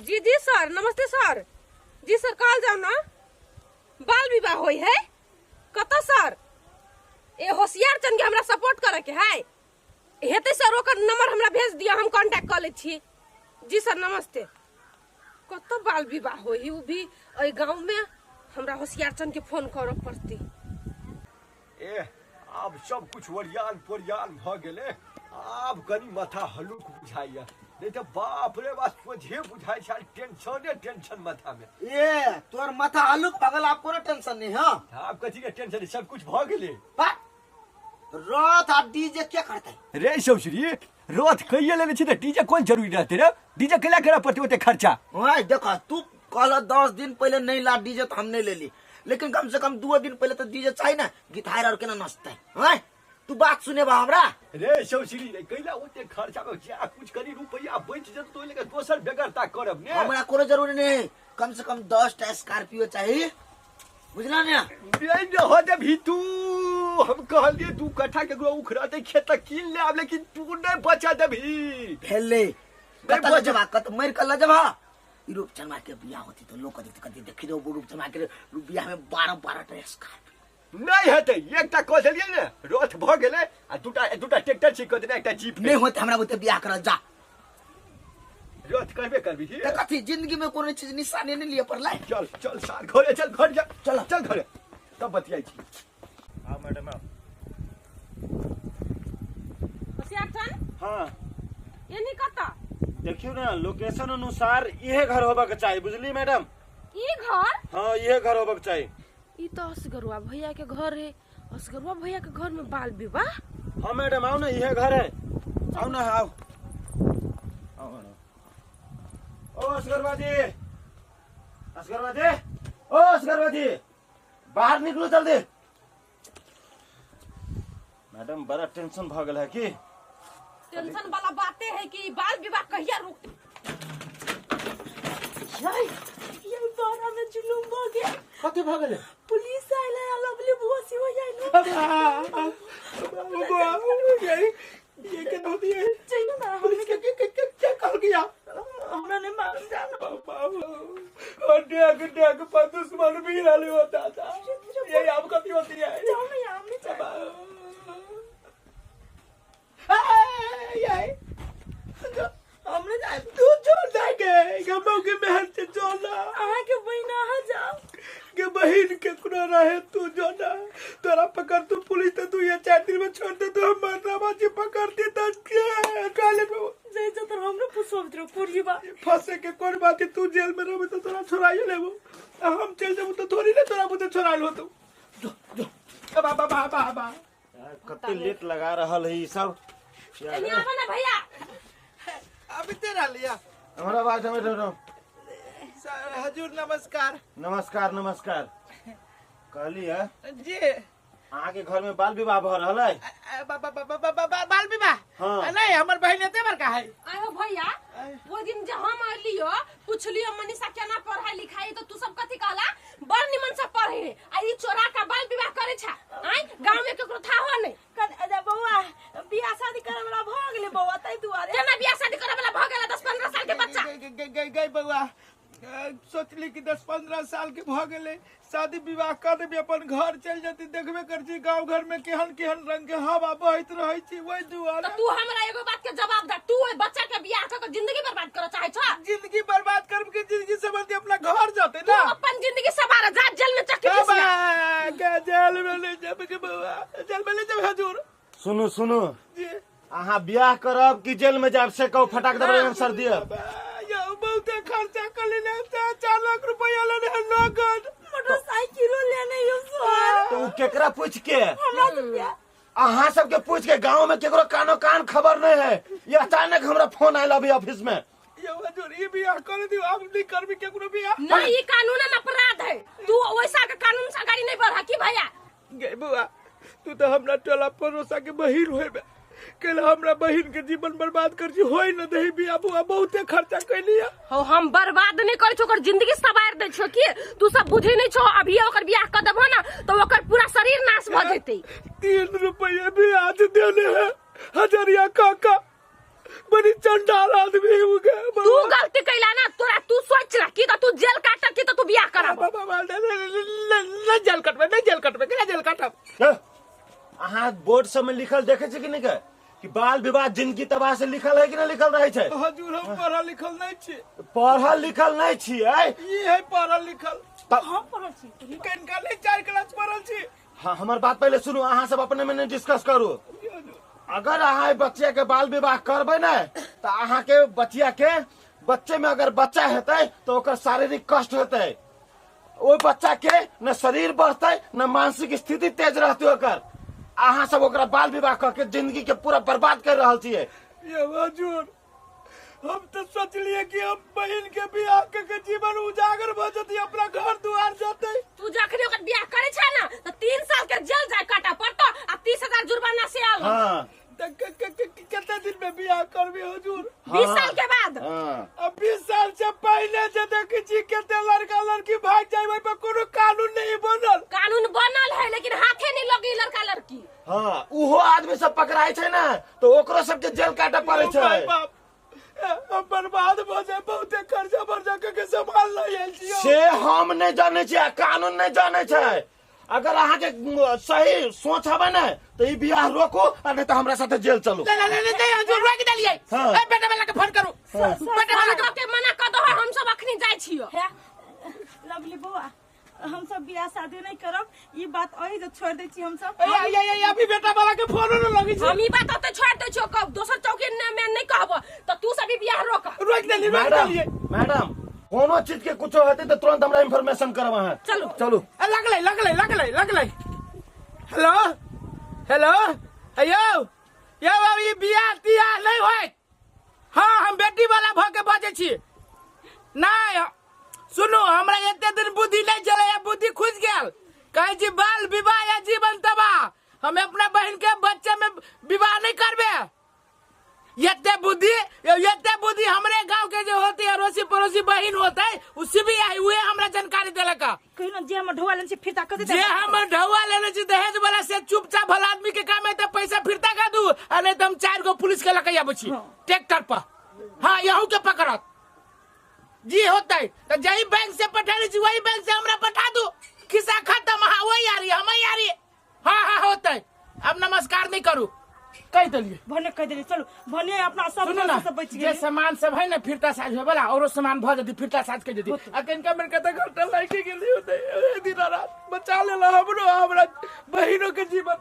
जी जी sir, नमस्ते sir. जी sir, कहल जाओ ना, बाल विवाह होई है कत सर? ए होशियार चंद के हमरा सपोर्ट करे के है। हेतै सर, ओकर नंबर हमरा भेज दिअ, हम कांटेक्ट कर लै छी। जी सर, नमस्ते। कत बाल विवाह होई उ भी एहि गांव में? हमरा होशियार चंद के फोन करऽ पड़तै। ए आब सब कुछ ओरियान पोरियान भऽ गेलै, आब कनी माथा हल्लुक बुझाइया, नहीं तऽ बाप रे बाप सोझे बुझाइ छै, टेंशने टेंशन माथा में। ए तोर माथा हल्लुक भऽ गेल, आब कोनो टेंशन नहीं। हाँ आब कथी के टेंशन, सब कुछ भऽ गेलै। बा रथ आ डीजे के करतै? रे सौश्री, रथ कहिए लेने छी तऽ डीजे कोन जरूरी रहतै रे? डीजे कैला करऽ पड़तै ओते खर्चा? ओए देख, तू कहल 10 दिन पहले नहीं ला डीजे तो हम नहीं ले ली, लेकिन कम से कम 2 दिन पहले तो डीजे चाहिए ना, गिटार और केना नचते। ओए तू बात सुने बा हमरा? रे सौश्री रे, कैला ओते खर्चा में जा कुछ करी रुपया बच जत तो लेके दोसर बेगरता करब ने। हमरा कोनो जरूरी नहीं, कम से कम 10 टा स्कॉर्पियो चाहिए, बुझला ने? नहीं न हो दे भी तू, हम कहलिए 2 कट्ठा के ग्रो उखड़ते खेत तक कीन ले आब, लेकिन तू नहीं बचा देबी। भेले नहीं कत बचा। लजबा, कत मर के लजबा। ई रूपचनमा के बियाह होती तो लोग कदी कदी देखी दो, रूपचनमा के बियाह में 12-12 टा स्कॉर्पियो। नहीं हेतै, एकटा कऽ देलियै ने रथ भऽ गेलै, आ दूटा ट्रैक्टर छी कऽ देने, एकटा जीप। नहीं होते हमरा बुते बियाह करल जा। रथ करबे करबी। त कथी जिंदगी में कोनो चीज निशाने नहीं लिए पड़लै। चल चल सार घरे चल, घर जा, चल। चल घरे, तब बतियाइ छी। हाँ मैडम आओ। होशियार चंद? हाँ। एनी कत? देखियो ना, लोकेशन अनुसार इहे घर होबा के चाहिए, बुझली मैडम? ई घर? हाँ इहे घर होबा के चाहिए। ई तो असगरुआ भैया के घर है, असगरुआ भैया के घर में बाल विवाह? हाँ मैडम आओ ना, इहे घर है, आओ ना, आओ आओ मैडम। ओ असगरवा जी, असगरवा जी, ओ असगरवा जी, बाहर निकलो जल्दी। मैडम बड़ा टेंशन भ गेल है की? टेंशन वाला बातें है कि बाल विवाह कहिया रुक। ये बारा में जुलूम भ गया। कथी भ गेलै? पुलिस आयल है, लवली बुआ हो जाइल। ये के होती है? चाहिए ना पुलिस के के के क्या कह गया? हमरा नहीं मालूम जाना। और डेग डेग पर दुश्मन भी रहले होता था, ये आप कथी होती है? जाओ ना यहाँ में जाओ। हमने जाए तू छोड़ दे के गमो के महल से जोना। अहाँ के बहिना अहाँ जाओ। के बहिन के कोनो रहे तू जोना, तोरा पकड़ तू पुलिस तो तू ये 4 दिन में छोड़ दे तो हम मरना बाजी पकड़ती तो के टॉयलेट में जय जतर हमरो फंसब दरो पुरजीबा। फंसे के कोन बात है, तू जेल में रहबे तो तोरा छोड़ाइयो लेबो, आ हम चल जेबो तो थोड़ी ना तोरा बुते छोड़ाइल होतो। जो जो बा बा बा बा बा। कते लेट लगा रहल है ई सब। एनी आवा ना भैया। अभी तेरा लिया हमरा बात समझ रहो। सर हजूर नमस्कार। नमस्कार नमस्कार। कहली है जी अहाँ के घर में बाल विवाह भ रहल है? बा बा बा बा बा बाल विवाह? हाँ। नहीं हमर बहिन एते बड़का है। आयो भैया, वो दिन जे हम आलियो पुछलियो मनीषा केना पढ़ाई लिखाई तो तू सब कथी कहला? बड़ निमन से पढ़े है, आ ई चोरा का बाल विवाह करे छा। आय गांव में केकरो था हो नहीं। कन अजा बौआ बियाह शादी करे वाला भ गेलै बौआ, तै दुआरे। केना बियाह शादी करे वाला भ गेलै 10-15 साल के बच्चा? गई गई बौआ, सोचली कि 10-15 साल के भ गेलै, शादी विवाह कर देबी, अपन घर चल जती। देखबे कर छी गांव घर में केहन केहन रंग के हवा बहैत रहै छी, ओहि दुआरे। तो तू हमरा एगो बात के जवाब दे, तू ओहि बच्चा के बियाह क के जिंदगी बर्बाद करऽ चाहै छ? जिंदगी बर्बाद करब के जिंदगी समझ अपना घर जते तू ना। अपन जिंदगी सवार जा, जेल में चक्की पीसना। के जेल में ले जाब के बौआ, जेल में ले जाब हजूर। सुनू सुनू जी अहाँ बियाह करब कि जेल में जाब से कहू, फटाक दबा आंसर दिअ। यो बहुते खर्चा कर लेने, 4 लाख रुपया लेने है नगद। मोटरसाइकिलो लेने यो सर। तो उ केकरा पूछ के? हमरा से बियाह। अहाँ सबके पूछ के गांव में केकरो कानो कान खबर नहीं है। ये अचानक हमरा फोन आयल अभी ऑफिस में। यो हजूर ई बियाह कर दियो, अब नहीं करबी केकरो बियाह। नहीं ई कानूनन अपराध है, तू वैसा के कानून से अगाड़ी नहीं बढ़ा की भैया? गे बुआ, तू तो हमरा टोला पड़ोसा के बहिन होबे, कल हमरा बहिन के जीवन बर्बाद कर छी, होय न दही बियाह बुआ, बहुते खर्चा कैलिया। हो हम बर्बाद नहीं करै छो, ओकर जिंदगी सवार दै छो की तू सब बुझै नहीं छो। अभी ओकर बियाह कर देबो ना तो ओकर पूरा शरीर नाश भ जेतै। 3 रुपया भी आज देने है हजरिया काका, बड़ी चंडाल आदमी हो गए। तू गलती कैला ना, तोरा तू बोर्ड सब में लिखल देखे छी कि नहीं के कि बाल विवाह जिंदगी तबाह से लिखल है कि नहीं लिखल रहे छै? हजूर हम पढ़ल लिखल नहीं छी। पढ़ल लिखल नहीं छियै? ई है पढ़ल लिखल। हम पढ़ल छी। कनिका नहीं 4 क्लास पढ़ल छी। हाँ, हमर बात पहले सुनू, अहाँ सब अपने में नहीं डिस्कस करू। अगर अहाँ बच्चे के बाल विवाह करबै ने तऽ अहाँ के बचिया के बच्चे में अगर बच्चा हेतै तऽ ओकर शारीरिक कष्ट हेतै। ओहि बच्चा के न शरीर बढ़तै न मानसिक स्थिति तेज रहतै ओकर। अहाँ सब ओकरा बाल विवाह कऽ के जिंदगी के पूरा बर्बाद कर रहल छियै। ये हजूर हम तो सोचलिए कि हम बहन के बियाह के जीवन उजागर भ जतै, अपना घर दुआर जतै। तू जखनी ओकर बियाह करे छै ना त 3 साल के जेल जाय काटा पड़तो आ 30,000 जुर्माना से आल। हां त कितने दिन में बियाह करबी हजूर? 20 साल के बाद। हां अब 20 साल से पहले जे देखै छी केते लड़का लड़की भाग जाय, ओइ पर कोनो कानून नहीं बनल। कानून बनल है लेकिन हाथे नहीं लगी लड़का लड़की। हां उहो आदमी सब पकड़ाय छै ना तो ओकरो सब के जेल काटे पड़ै छै। बाप हम बर्बाद भ जाय, बहुते कर्जा बर्जा के संभाल नहीं आयल छी। से हम नहीं जानै छी आ कानून नहीं जानै छै। अगर अहाँ के सही सोच हवे ने तो ई बियाह रोकू आ नहीं तो हमरा साथे जेल चलू। नहीं नहीं नहीं हजूर रोक देलियै। ए बेटा वाला के फोन करू। बेटा वाला के मना क दो, हम सब अखनी जाय छियो। लवली बौआ हम सब बियाह शादी नहीं करब, ई बात अही जे छोड़ दै छी हम सब। ए अभी बेटा वाला के फोन न लगै छै। हम ई बात ओते छोड़ दै छियो, कब दोसर चौकी में नहीं कहब त तू सब बियाह रोक। रोक देली, रोक देलियै। मैडम कोनो चीज के कुछो हेतै त तुरंत हमरा इन्फॉर्मेशन करब अहाँ। चलू चलू। लगलै लगलै लगलै लगलै। हेलो हेलो अयो यौ ई बियाह तियाह नहीं होइत। हाँ हम बेटी वाला भ के बजै छी। नहीं सुनू, हमरा एते दिन बुद्धि नहीं चले, बुद्धि खुजि गेल। कहै छी बाल विवाह या जीवन तबाह। हम अपना बहन के बच्चे में विवाह नहीं करबे। एते बुद्धि, एते बुद्धि हमरे गांव के जो होते अड़ोसी पड़ोसी बहन होते उसी भी आई उहे हमरा जानकारी देलक। कहियो ना जे हमर ढौआ लेने छी फिरता कर देतै। जे हमर ढौआ लेने छी दहेज वाला से चुपचाप भला आदमी के काम है त पैसा फिरता कर दू, आ नहीं त हम 4 गो पुलिस के लके आबै छी ट्रैक्टर पर। हाँ यहू के पकड़त जी होते तो जही बैंक से पठा छी वही बैंक से हमरा पठा दू। खिस्सा खत्म। हाँ वही आ रही, हम आ रही। हाँ हाँ होते। अब नमस्कार नहीं करू, कह देलिए। भने कह देलिए। चलू भने अपना सब सब बच गेल। जे सामान सब है ना फिरता साज होय वाला औरो सामान भ जदी फिरता साज के जदी। आ कनिका मनका त घरटा लागि गेली होते दिन रात बचा लेला हमरो हमरा बहिनो के जीवन।